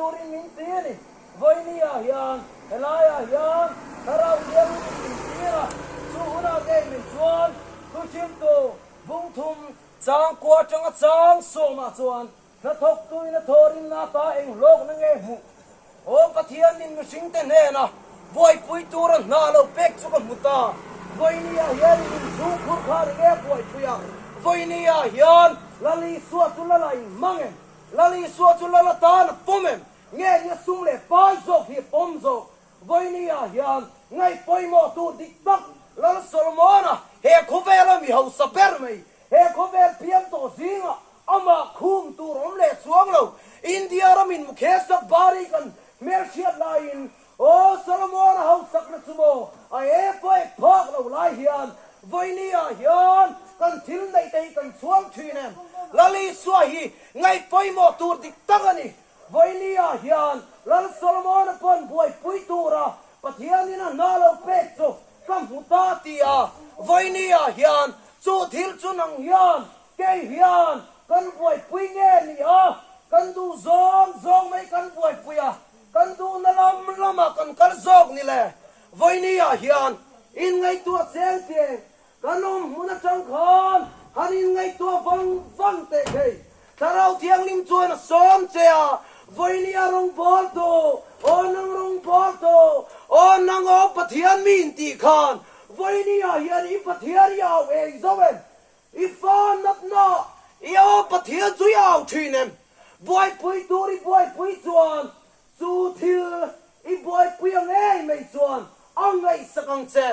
turin min ti a ni. Vawinia hian helaiah hian Thlarau Thianghlim min tir a, chu hunah ngei mai chuan thuhriltu bungthum changkua atanga chang sawmah chuan Hnathawktuin a thawhrinna ata eng hlawkna nge hmuh? Aw Pathianin mihringte hnena buaipui tura hna lo pek chu ka hmu ta. Vawinia hian in inchhungkhur kha ri nge buaipui a? Vawinia hian Lal Isua chu lala in hmang em? Lal Isua chu lal atan a pawm em? Nge nia sum leh pai zawk hi a pawm zawk? Vawinia hian ngaih pawimawh tur dik tak Lal Solomona he khawvela mi hausa ber mai, he khawvel piang tawh zingah Amah khum tur awm leh chuang lo. India ramin Mukesh Ambani kan hmelhriat laiin Aw Solomon a hausakna chu maw a e pawh ek phak lo lai hian vawinia hian kan thil neih te hi kan chhuang thin em? Lal Isua hi ngaih pawimawh tur dik tak a ni. Vawinia hian Lal Solomon a pawn buaipui tura Pathianin a hna lo pek chu ka hmu ta ti a, vawinia hian chu thil chu nang hian Kei hian kan buaipui nge ni a, kan duh zawng zawng mai kan buaipui a, kan duhna lam lamah kan kal zawk ni le. Vawinia hian inngaihtuah cheng chiang kan awm hmun atang khan han inngaihtuah vang vang teh thei. Thlarau Thianghlim chuan a sawm che a, Vawinia rawngbâwl tu, aw nang rawngbâwl tu, aw nang aw Pathian mi intih khan Vawinia hian i Pathian i au eng zo em? I fa natna i aw Pathian chu i au thin em? Buaipui tur i buaipui chuan chu thil i buaipui ang ngei mai chuan a ngaihsak ang che.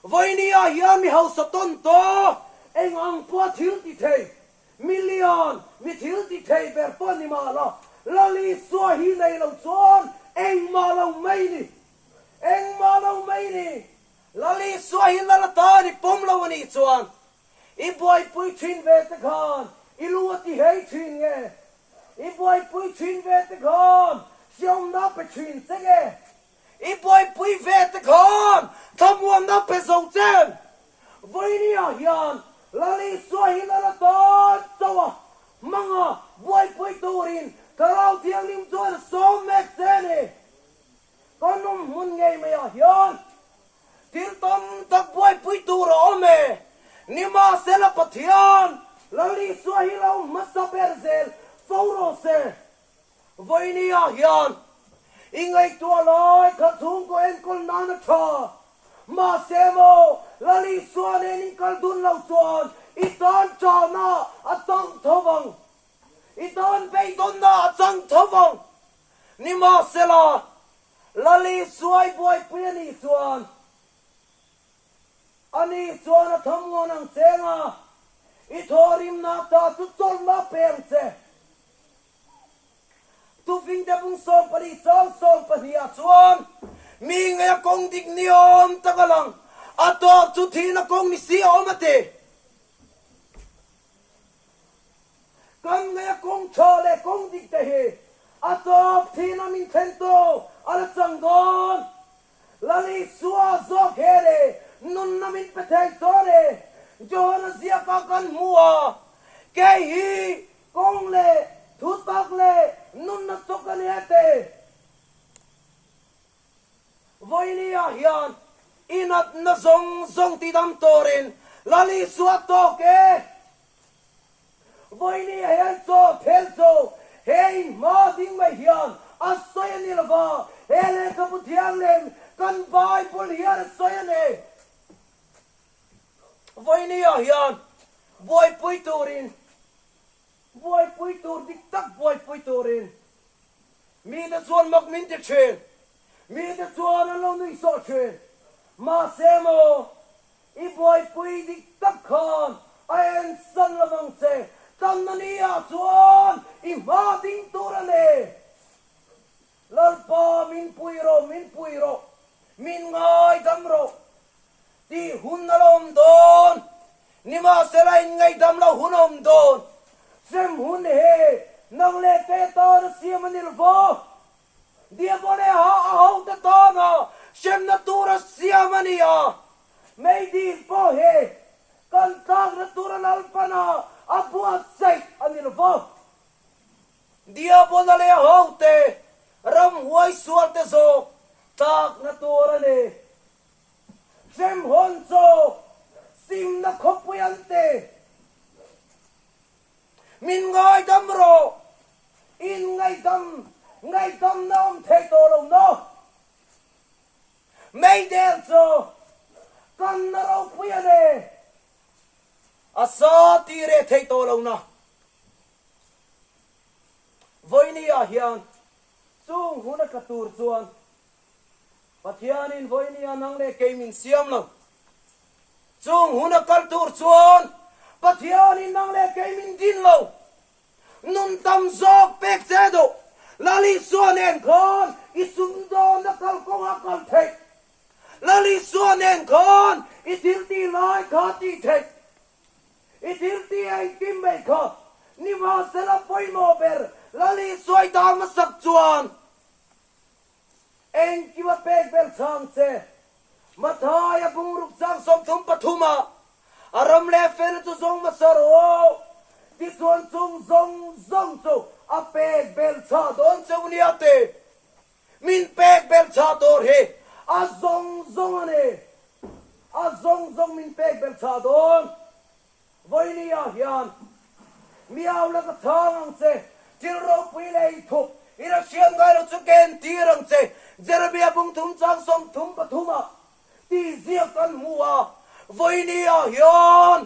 Vawinia hian mi hausa tawn tawh eng ang pawh thil ti thei, million mi thil ti thei ber pawh ni mah la, Lal Isua hi nei lo chuan engmah lo mai ni, engmah lo mai ni. Lal Isua hi lal atan i pawm lo a nih chuan i buaipui thin ve te khan i lu a ti hei thin nge? I buaipui thin ve te khan hriaumna pe thin che nge? I buaipui ve te khan thlamuanna pe zo che? Vawinia hian Lal Isua hi lal atan chauh a hmanga buaipui turin Thlarau Thianghlim chuan a sawm mek che a ni. Ka num hmun ngei maiah hian thil tam tak buaipui tur a awm e. Nimahsela Pathian Lal Isua hi lo hmasa ber zel fo rawh se. Vawinia hian i ngaihtuah lai kha chhungkaw enkawl nan a tha. Mahse maw Lal Isua nen in kal dun lo chuan i tan tana a chang tho vang. I tan beidawnna a chang tho vang. Nimahsela, Lali suai buaipui a nih chuan ani chuan a thamuan ang cheng a, i thawhrimna ta chu chawlhna pe ang che. Tufingte bung 14 chang 12 ah chuan mi ngei a kawng dik ni awm tak a lang, a tawp chu thihna kawng ni si a awm a ti. Kan ngei a kawng tha leh kawng dik te hi a tawp thin a min thlen tu a la chang dawn. Lal Isua zawk he le nunna min pe thei chuan e Johana ziaka kan hmu a, kei hi kawng leh thutak leh nunna chu ka ni a ti. Vawinia hian i natna zawng zawng tidam turin Lal Isua tawk e. Vawinia hian chaw thel chu he in hma ding mai hian a sawi a ni lova, he lehkhabu thianghlim kan Bible hian a sawi a ni. Vawinia hian buaipui turin, buaipui tur dik tak buaipui turin mite chuan mak min ti thin, mite chuan an lo nuihsawh thin. Mahse maw I buaipui dik tak khan a en san lo vang che, tanna ni ah chuan i hma ding tur a ni. Lalpa min pui rawh, min pui rawh, min ngaidam rawh tih hun a la awm dawn, nimahsela in ngaihdam loh hun a awm dawn. Hrem hun hi nang leh te tan a siam a ni lo va. Diabole ha a hote tana hremna tura siam a ni a, meidil pawh hi kan tlakna tura Lalpana a buatsaih a ni lo va. Diabola leh a hote ti. Hremhawn chu simna khawpui an ti. Min ngaidam rawh, in ngaihdam ngaihdamna awm thei tawh lo na. Meidel chu kan na ropui a ni. A sa ti reh thei tawh lo na. Vawiini ah hian chung hun a tla tur chuan Pathianin vawiini ah nang leh kei min siam lo. Chung hun a kal tur chuan Pathianin nang leh kei min din lo. Nun tam zawk pek che duh. Lal Isua nen khan i sumdawnna kalkawng a kal theih. Lal Isua nen khan i thil tih lai kha tih theih. I thil tih engkim mai kha nimahsela pawimawh ber Lal Isua i dah hmasak chuan engkim a pek ber chhang che. Mathaia bungruk chang 33 ah a ram leh fel chu zawng hmasa rawh aw, tichuan chung zawng zawng chu a pek ber chhah dawn cheu nia ti. Min pek ber chhah tur hi a zawng zawng a ni. A zawng zawng min pek ber chhah dawn. Vawiini ah hian miau la ka chhang ang che, thil ropui leh inthup i la hriat ngai lo chu ka entir ang che. Jeremia bung thum chang 33 ah tih ziak kan hmu a, vawiini ah hian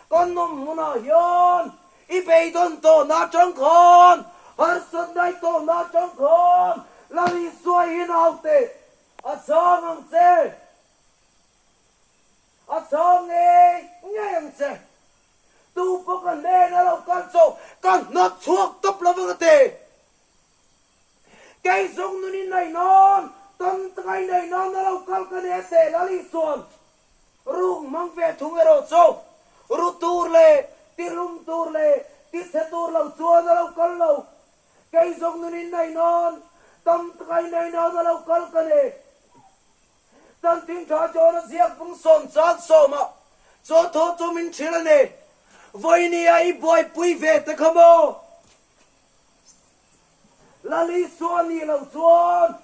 kan awm hmunah hian I beidawn tawhna atang khan, harsatna i tawhna atang khan Lal Isua hi naute a chhang ang che, a chhang ngei ngei ang che. Tu pawh ka hnen a lo kal chu ka hnawt chhuak tawp lo vang a ti. Kei zawng nun in nei nan, tam taka i nei nan a lo kal ka ni a ti Lal Isua'n. Ruk hmang ve thung erawh chu ru tur leh tihlum tur leh tichhe tur lo chuan a lo kal lo. Kei zawng nun in nei nan, tam taka i nei nan a lo kal ka ni. Chantin tha John a ziak bung sawm chang sawmah chaw thaw chu min hrilh a ni. Vawinia i buaipui ve te kha maw? Lal Isua nih loh chuan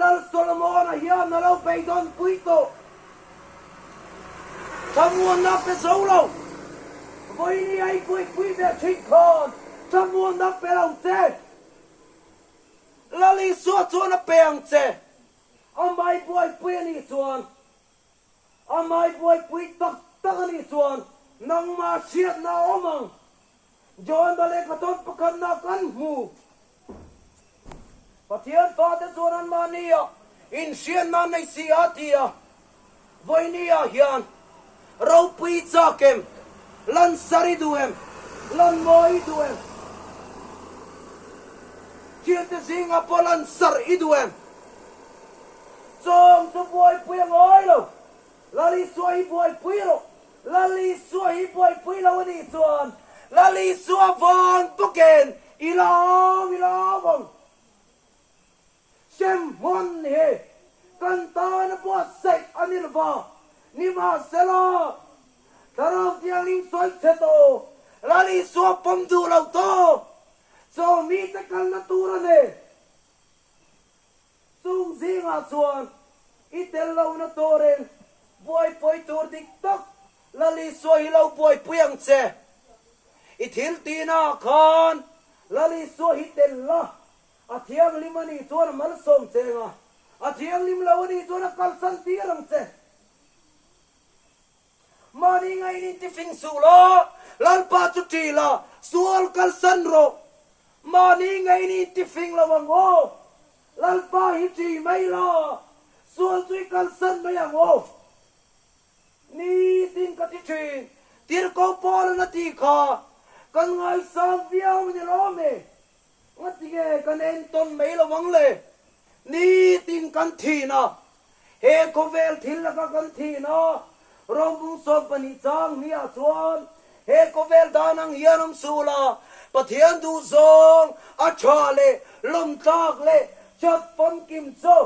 Lal Solomon-a hian a lo beidawn pui tawh. Thlamuanna pe zo lo. Vawiini a i buaipui ve thin khan thlamuanna pe lo che. Lal Isua chuan a pe ang che. Amah i buaipui a nih chuan, amah i buaipui tak tak a nih chuan nangmah hriatna a awm ang. John-a lehkha tawn pakhatna kan hmu. Pathian fate chuan anmahnia inhriatna an nei si a ti a, vawinia hian ropui chak em, lansar i duh em, lan mawi i duh em, thiante zingah pawh lansar i duh em? Chawng chu buaipui a ngawi lo. Lal Isua hi buaipui rawh. Lal Isua hi buaipui lo a nih chuan Lal Isua vang bawkin i lo i lo ang. Hremhmun hi kan tana buatsaih a ni lova, nimahsela Thlarau Thianghlim sawi chhe tawh Lal Isua pawm duh lo tawh chaw mite kalna tur a ni. Chung zingah chuan i tel lohna turin buaipui tur dik tak Lal Isua hi lo buaipui ang che. I thil tihnaah khan Lal Isua hi tel la, a thianghlim a nih chuan a malsawm che ang a, a thianghlim lo a nih chuan a kalsan tir ang che. Mahni ngain intifing suh la, Lalpa chu ṭih la, sual kalsan rawh. Mahni ngain intifing lo ang aw, Lalpa hi ṭih mai la, sual chu i kalsan mai ang aw. Nitin ka ti ṭhin, tirhko Paula'n a tih kha kan ngaisang viau a ni lawm e. Ngatinge kan entawn mai lo ang le? Nitin kan thihna, he khawvel thil laka kan thihna, Rawmbung 12 chang hniah chuan he khawvel dan ang hian awm suh la, Pathian duh zawng a tha leh lawmtlak leh chat famkim chu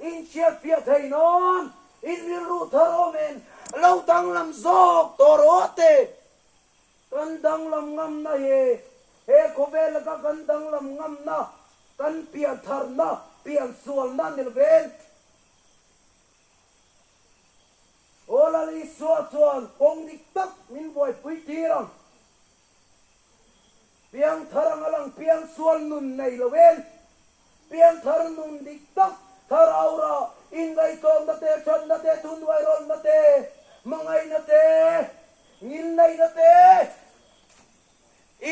inhriatfiah thei nan in rilru thar awmin lo danglam zawk tawh rawh te. Kan danglam ngamna hi he khawvel laka kan danglam ngamna, kan piantharna, piansualna ni lovin. Lal Isua chuan kawng dik tak min buaipui tir ang. Piangthar anga lang piangsual nun nei lo en. Piangthar nun dik tak, thlarau rah, inngaihtlawmna te, thatna te, thunhnuairawlhna te, hmangaihna te, ngilneihna te,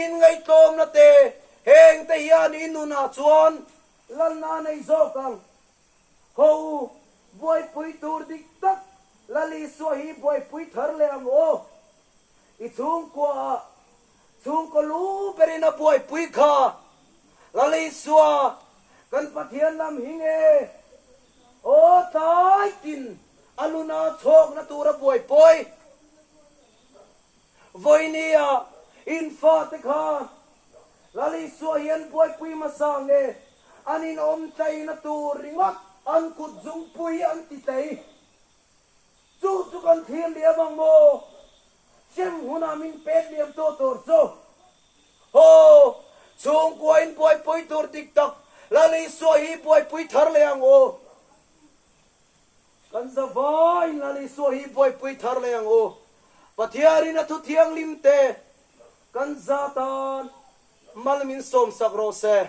inngaihtlawmna te, heng te hian i nunah chuan lalna nei zawk ang. Ho u, buaipui tur dik tak Lal Isua hi buaipui thar leh ang aw. I chhungkuaah chhungkaw lu berin a buaipui kha Lal Isua kan Pathian lam hi nge aw tlai tin a luna chhawkna tura buaipui Vawinia in fate khan Lal Isua hi an buaipui hmasa nge an inawm tleina tur ringawt an kut zungpui an ti tlei. Chu chu kan thlir liam ang maw? Hrem hunah min pet liam tawh tur chu. Haw, chhungkuain buaipui tur dik tak Lal Isua hi buaipui thar leh ang u. Kan zavaiin Lal Isua hi buaipui thar leh ang u. Pathianin a thu thianghlim te kan za tan mal min sawmsak rawh se.